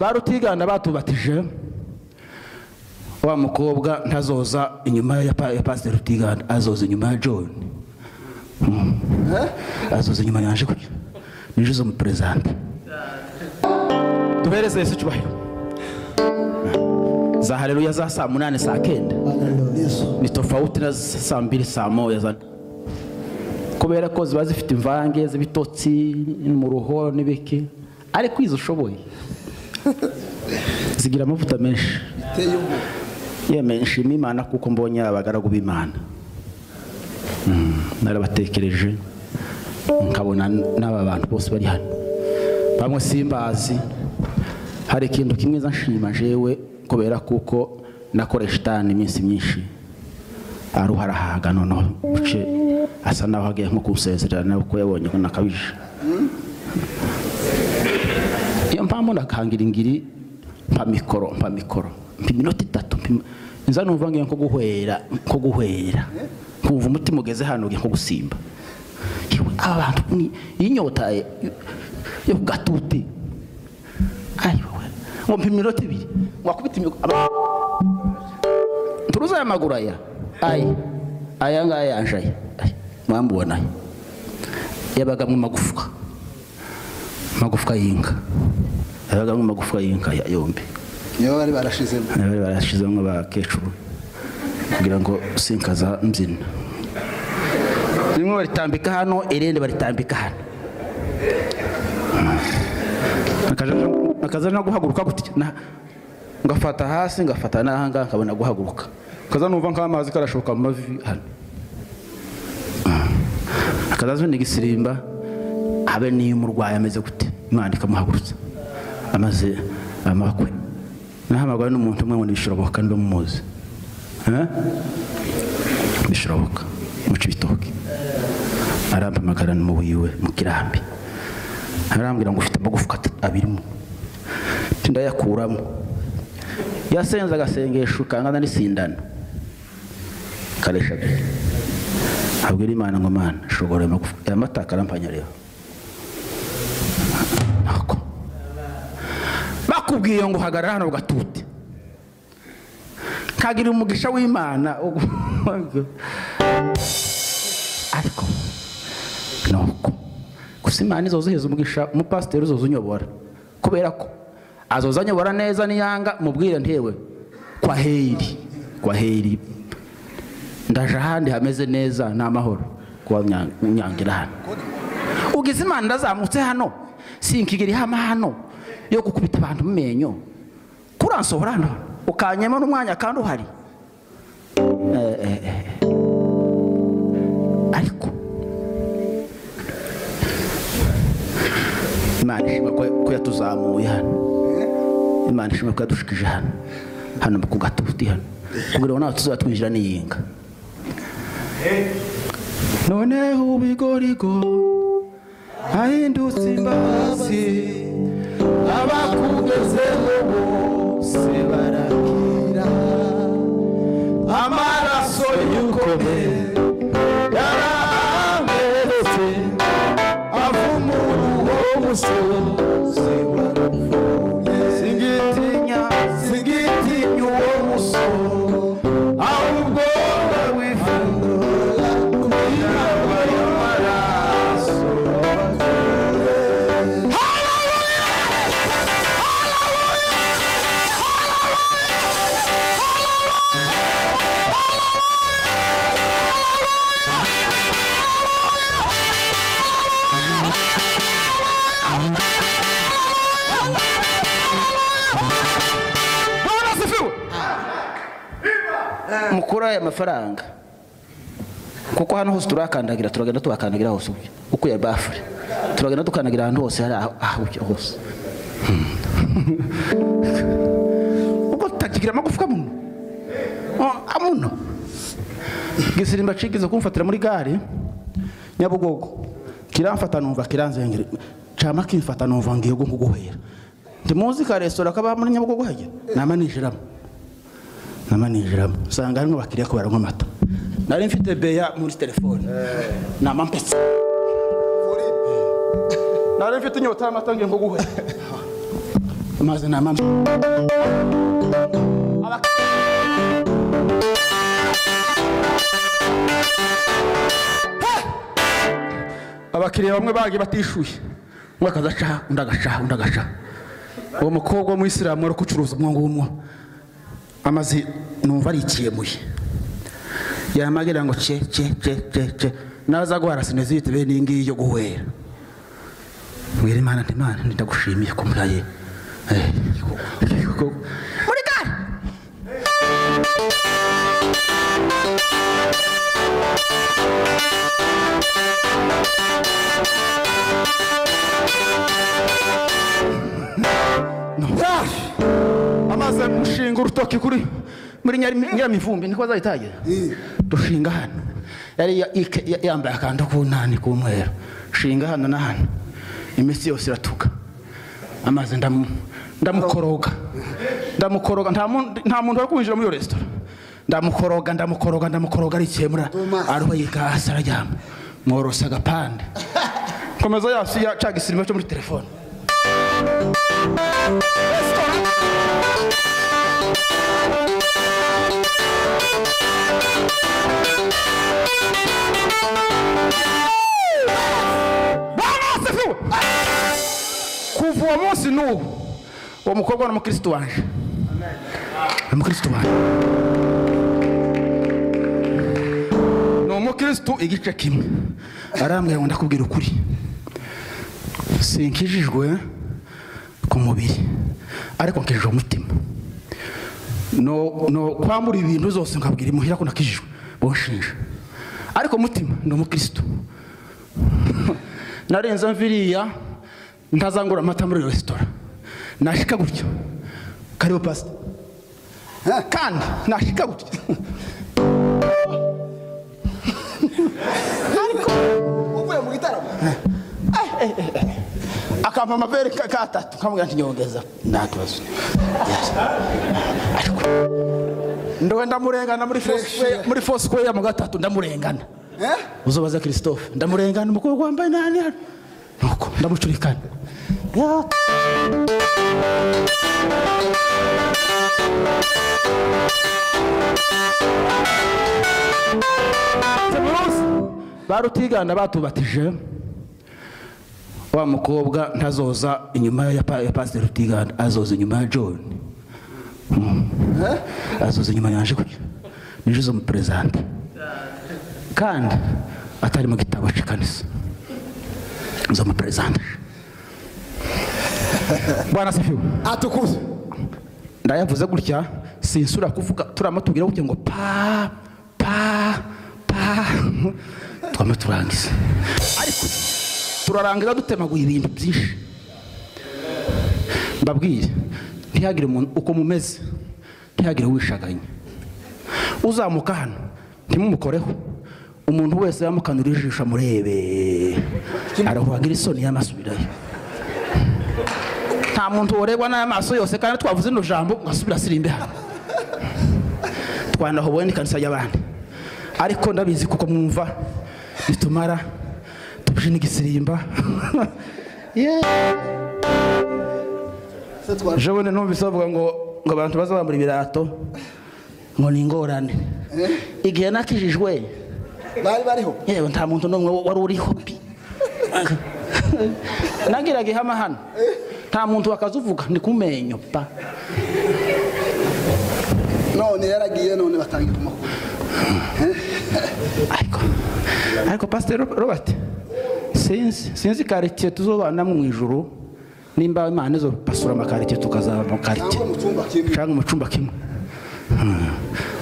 Barutiganda batubatije wa mukobwa ntazoza inyuma ya Pastor Rutiganda, azoza inyuma ya John. Azoza inyuma yanje kuki nije zo mupresente. Duhereze Yesu cyubahiro. Za haleluya za saa 8 saa 9 ni tofauti na saa 2 saa 1 za kubera ko ziba zifite imvange z'ibitotsi mu ruho n'ibiki, ariko izo ushoboye zigira amavuta menshi. Yeme nshima Imana kuko mbonye abagaragu b'Imana. Narabatekereje nkabona n'aba bantu bose bari hano bamwe simbazi. Hari ikintu kimwe nshima jewe kubera kuko nakoresha shitani iminsi myinshi aruharahaga, noneho uce asa naho agiye nko kusezerana uko yabonye ko nakabije. Iyo mpamvu ndakangira ingiri mpa mikoro mpa iminota 3 nza numva ngiye nko guhwera kumva umutima ugeze hano ugiye nko gusimba. Aba bantu ni inyota yo gatuti ayiwe ngo mpa iminota 2 wakubita turuza aya maguru aya aya ngaya anjaye mwambona yabaga mu magufwa y'inka, yabaga mu magufwa y'inka yombi. Niyo bari barashizemo, bari barashizemo abakecuru kugira ngo sinkaza mbyina. Rimwe baritambika hano, irindi baritambika hano. Akaza no guhaguruka gutya, ngafata hasi ngafata n'ahanga nkabona guhaguruka. Kaza numva nk'amazi karashoka mu mavi hano. Akaza n'igisirimba abe niyo umurwayi ameze gute, Imana ikamuhagurutsa amaze amakwe. Nahamagawe n'umuntu umwe ngo nibishoboka ndo mumuzi. Bishoboka muci bitoke. Arampamagara mu wiwe mu kirambi. Arambwira ngo ufite amagufwa abiri mu. Ndayakuramo. Yasenze agasengesho kangana n'isindano. Karesha. Abwira Imana ngo Mana shobora amagufwa yamataka arampanyarira. Bakubwiye ngo hagarara hano gatute kagira umugisha w'Imana ariko nuko gusa Imana izozuheza umugisha umupasiteri uzoza unyobora, kubera ko azoza anyobora neza niyanga mubwire ntewe kwa heri ndaje ahandi hameze neza n'amahoro kuba nyangira hano. Ugize Imana ndazamutse hano sinkigiri hama hano yo gukubita abantu mu menyo kuransohora hano ukanyema n'umwanya kandi uhari. Ariko Imana ishimwe ko yatuzamuye hano, Imana ishimwe ko yadushikije hano hano ku gatuti hano kugira ngo nawe tuzatwinjira n'iyinga. Noneho ubigorigo ahindutse imbabazi abakugezeho bose barakira, amaraso y'ukome yarametse avumura uwo musozi warapfuye. Singitinya uwo musozi ahubwo wifungura kugira amaraso. Mukura aya mafaranga kuko hano hose turakandagira, turagenda tubakandagira hose uko ya bafure turagenda tukandagira ahantu hose hari aho hose uko tutakigira amagufwa muno amuno. Gisirimba cigize kumfatira muri gare Nyabugogo kiramfata numva kiranzengere cama kimfata numva ngiye guhera ndi muzi ka restaurant kaba muri Nyabugogo hajya nama ninjiramo usanga harimo bakiriya ko baranywa amata. Nari mfite beya muri telefone nama mpetse Nari mfite inyota y'amata ngiye ngo guhe. Amazi na mama. Abakiriya bamwe bagiye batishuye. Umwe akazaca, undi agaca, undi agaca. Uwo mukobwa w'umuyisilamu wari kucuruza umwongo w'umwo. Amazi numva ari ikiyemuye. Yamagira ngo ce ce ce ce ce. Naza guhara sinezite bene iyi ngiyi yo guhwera. Mwira Imana nti Imana ndagushimiye ko muraye. Muri gare. Amaze mushinga urutoki kuri muri Nyiramivumbi niko bazayitagira. Dushinga hano. Yari yambaye akantu k'unani k'umweru. Shinga hano na hano. Imitsi yose iratuka. Amaze ndamukoroga. Ndamukoroga nta muntu wari kwinjira muri iyo restaurant. Ndamukoroga ndamukoroga ndamukoroga arikemura. Aruho yika hasi araryama. Mworosa agapande. Komeza yasi ya ca gisirima cyo muri telefone. Kuva uwo munsi n'ubu uwo mukobwa ni umukristo wanje. Umukristo wanje. Ni umukristo igice kimwe. Arambwira ngo ndakubwira ukuri. Sinkijijwe ku mubiri ariko nkijijwe umutima. No kwamura ibintu zose nkabwira imuhira ko nakijijwe bonshinja. Ariko umutima ni umukristo. Narenze mviriya ntazangura amata muri restaurant. Nashika gutyo. Karibu pastor. Kandi nashika gutyo. Ariko uvuye mu gitaramo. Akampa amabere katatu kamubwira nti nyongeza nta kibazo. Ariko ndowe ndamurengana muri Foursquare, muri Foursquare mu gatatu ndamurengana. Uzobaza Christophe ndamurengana umukobwa wambaye nani hano. Nuko ndamucurikana. Barutigana batubatije wa mukobwa ntazoza inyuma ya Pastor Rutigana, azoza inyuma ya John. Azoza inyuma yanje kugira nije zo mupresente. Kandi atari mu gitabo cy'kanisa. Zo mupresente. Bwana asifiwe. Atukuze. Ndayavuze gutya sinsura kuvuga turamatubwira gutya ngo pa pa pa twame turangiza. Ariko turarangiza dutemaguye ibintu byinshi. Mbabwire ntihagire umuntu uko mumeze ntihagire wishaganye. Uzamuka hano ntimumukoreho. Umuntu wese yamukanura ijisho murebe arahuhagira isoni y'amasubirayo. Nta muntu woregwa n'amaso yose kandi twavuze ino jambo ngo asubira asirimbe hano. Twanahoboye n'ikanisa y'abandi. Ariko ndabizi kuko mwumva bitumara tubuje n'igisirimba. Jabone numvise bavuga ngo abantu bazabambura ibirato ngo ni ingorane. Igihe nakijijwe bari bariho. Yewe nta muntu n'umwe wari uriho. Nagiraga ihama hano. Nta muntu wakazuvuga ni kumenyo pa. None yaragiye none batangira amakuru. Ariko Pastor Robert sinzi quartier tuzobana mu ijuru nimba Imana izo pasura amakaritiye tukazaba mu quartier cyangwa mu cyumba kimwe.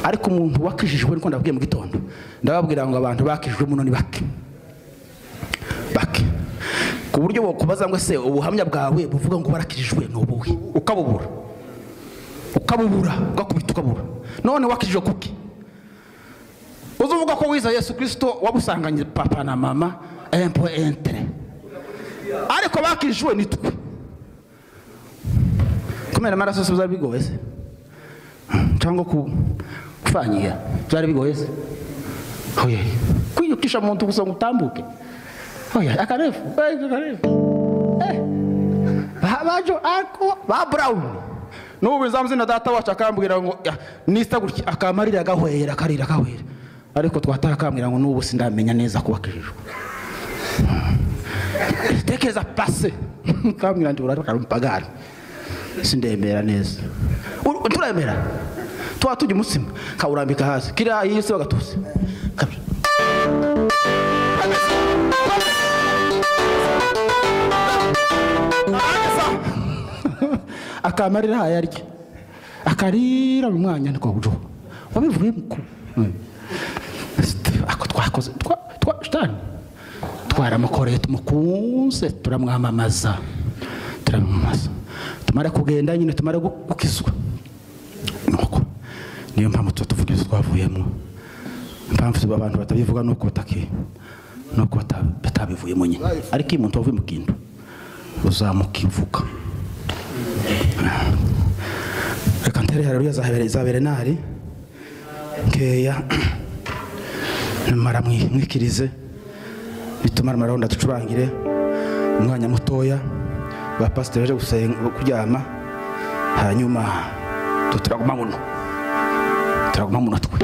Ariko umuntu wakijijwe niko ndabwiye mu gitondo ndababwira ngo abantu bakijijwe muno ni bake. Bake. Ku buryo bokubaza ngo se ubuhamya bwawe buvuga ngo barakijijwe n'ubuhe ukabubura. Ukabubura ugakubita ukabura. None wakijijwe kuki? Uzuvuga ko wiza Yesu Kristo wabusanganye papa na mama un point un. Ariko bakijijwe nitwe. Kumena amaraso se byari bigoye se? Cyangwa kufanyiya byari bigoye se? Oye, kwiyukisha umuntu gusa ngo utambuke. Oya akarefu akarefu bajo ako ba Brown n'ubu nzamuzina data wacu akambwira ngo nista gutya akamarira gahwera karira gahwera ariko twataha akambwira ngo n'ubu sindamenya neza kubakijijwe. Tekereza pase kambwira ndi urari karumpagani sindemera neza. Turemera twa tujya umutsima kawurambika hasi kira yise bagatuse akamarira hayarya akarira mu mwanya niko bujo wabivuye muko ako twakoze twa shitani twaramukoreye tumukunze turamwamamaza tumara kugenda nyine tumara gukizwa. Nuko niyo mpamvu tuvuga ibyo twavuyemo. Impamvu abantu batabivuga nuko bataki nuko batabivuyemo nyine. Ariko iyo umuntu wavuye mu kintu uzamukivuga. Reka ntere haleluya za Berenari nkeya namara mwikirize bitumara maronda ducurangire umwanya mutoya ba pastor baje gusenga kuryama hanyuma turaguma muno twe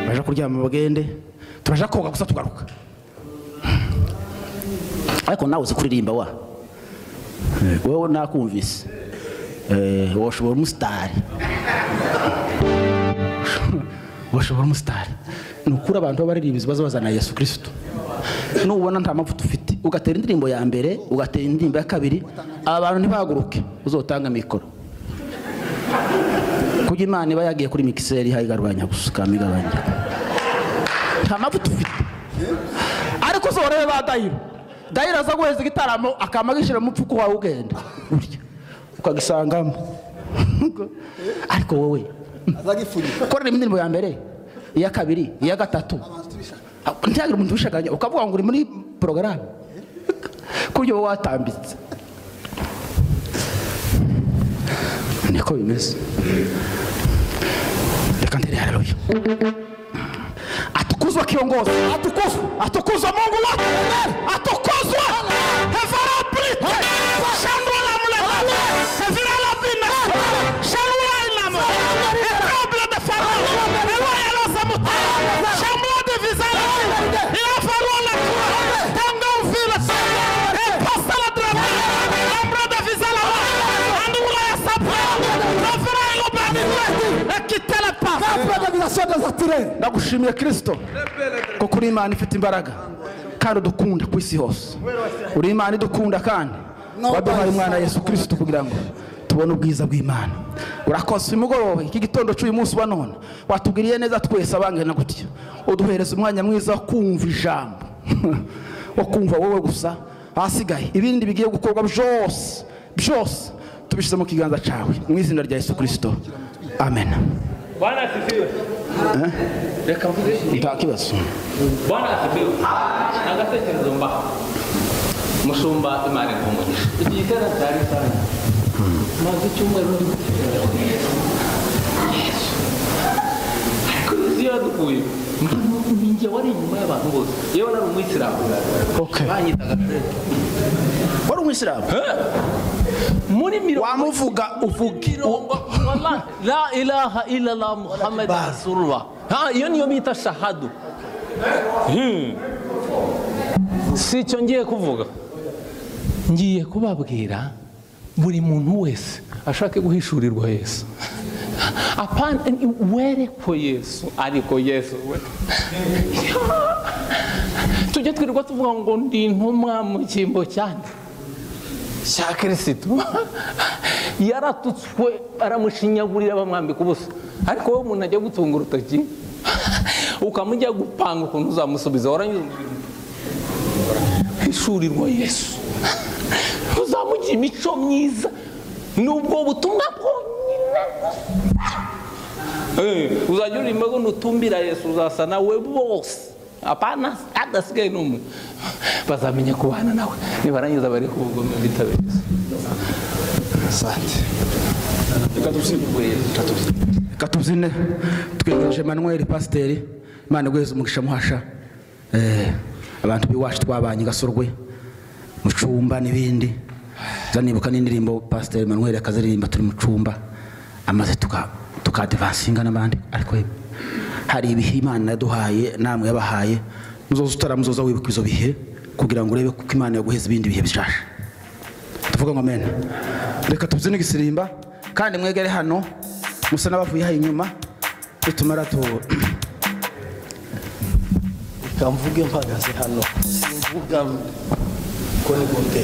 baje kuryama bagende turaje koga gusa tugaruka. Ariko nawe uzi kuririmba wa wowe nakumvise woshobora umusitari woshobora umusitari. Nukuri abantu b'abaririmbyi baza bazana Yesu Kristo. Nubona nta mavuta ufite ugatera indirimbo ya mbere ugatera indirimbo ya kabiri abantu ntibahaguruke uzotanga mikoro. Kujya Imana iba yagiye kuri mixer hayigarwanya gusuka migabanya. Nta mavuta ufite. Ariko uzorebe ba Dayiro. Dayiro aza guheza igitaramo akamagishira mu pfuko wawe ugenda. Urya ukagisangamo. Ariko wowe azagifunyika. Korera indirimbo ya mbere, iya kabiri, iya gatatu. Ntiyagira umuntu ubishakanya ukavuga ngo uri muri programme. Kuryo watambitse. Niko bimeze. Reka ntere haleluya. Atukuzwa kiongozi, atukuzwa, atukuzwa Mungu wako, atukuzwa. Hefara plite, shandula mlema, hefira la bina, shalwa inamo, etrable de farao, eloya la samuta, shamwa de vizala, ila farao la kura, tanga uvila, e pasta la drama, ambra de vizala, andula ya sapra, rafera ilo banile, e quitte la pas. Ndagushimiye Kristo ko kuri Imana ifite imbaraga kandi udukunda ku isi hose. Uri Imana idukunda kandi waduhaye umwana Yesu Kristo kugira ngo tubone ubwiza bw'Imana. Urakoze umugoroba iki gitondo cy'uyu munsi wa none watubwiriye neza twese abangana gutya uduhereza umwanya mwiza wo kumva ijambo wo kumva wowe gusa hasigaye ibindi bigiye gukorwa byose byose tubishyize mu kiganza cyawe mu izina rya Yesu Kristo. Amen. Bwana asifiwe. Reka mvuge nta kibazo. Bwana asifiwe. Agatekerezo mba mushumba Imana ikumugisha. Iki gitera cyari cyane. Maze icyumweru ndi gutekereza Yesu. Ariko Yesu yadukuye. Ninjye wari inyuma y'abantu bose. Yewe nari umuyisilamu. Okay. Banyitaga wari umuyisilamu? Muri mirongo wamuvuga uvuge wallahi la ilaha illa Allah Muhammad rasulullah. Ha iyo niyo bita shahadu. Si cyo ngiye kuvuga. Ngiye kubabwira buri muntu wese ashake guhishurirwa Yesu. Apana werekwe Yesu ariko Yesu we. Tujye twirirwa tuvuga ngo ndi intumwa mu cyimbo cyane cya Kristo. Yaratutswe aramushinyagurira bamwambika ubusa. Ariko wowe umuntu ajya gutunga urutoki ukamujya gupanga ukuntu uzamusubiza waranyuze hishurirwa Yesu. Uzamugira imico myiza nubwo butumwa bwonyine gusa. Uzajya uririmba ngo nutumbira Yesu uzasa nawe bose. Apana adasigaye n'umwe. Bazamenya kubana nawe nibarangiza bari kubugome bitabeza. Asante. Reka tubyine twegereje Emmanuel pasiteri. Imana iguheze umugisha muhasha. Abantu b'iwacu twabanye Gasorwe mu cumba n'ibindi. Zanibuka n'indirimbo Pastor Emmanuel akazaririmba turi mu cumba, amaze tukadevansinga n'abandi. Ariko hari ibihe Imana yaduhaye namwe yabahaye, muzoza utaramuzoza wibuka izo bihe kugira ngo urebe kuko Imana yaguheza ibindi bihe bishasha. Tuvuga ngo amen. Reka tubyine igisirimba kandi mwegere hano musa n'abavuye hayi inyuma, bitumara tu Reka mvuge mpagaze hano, simvuga ko ni gute.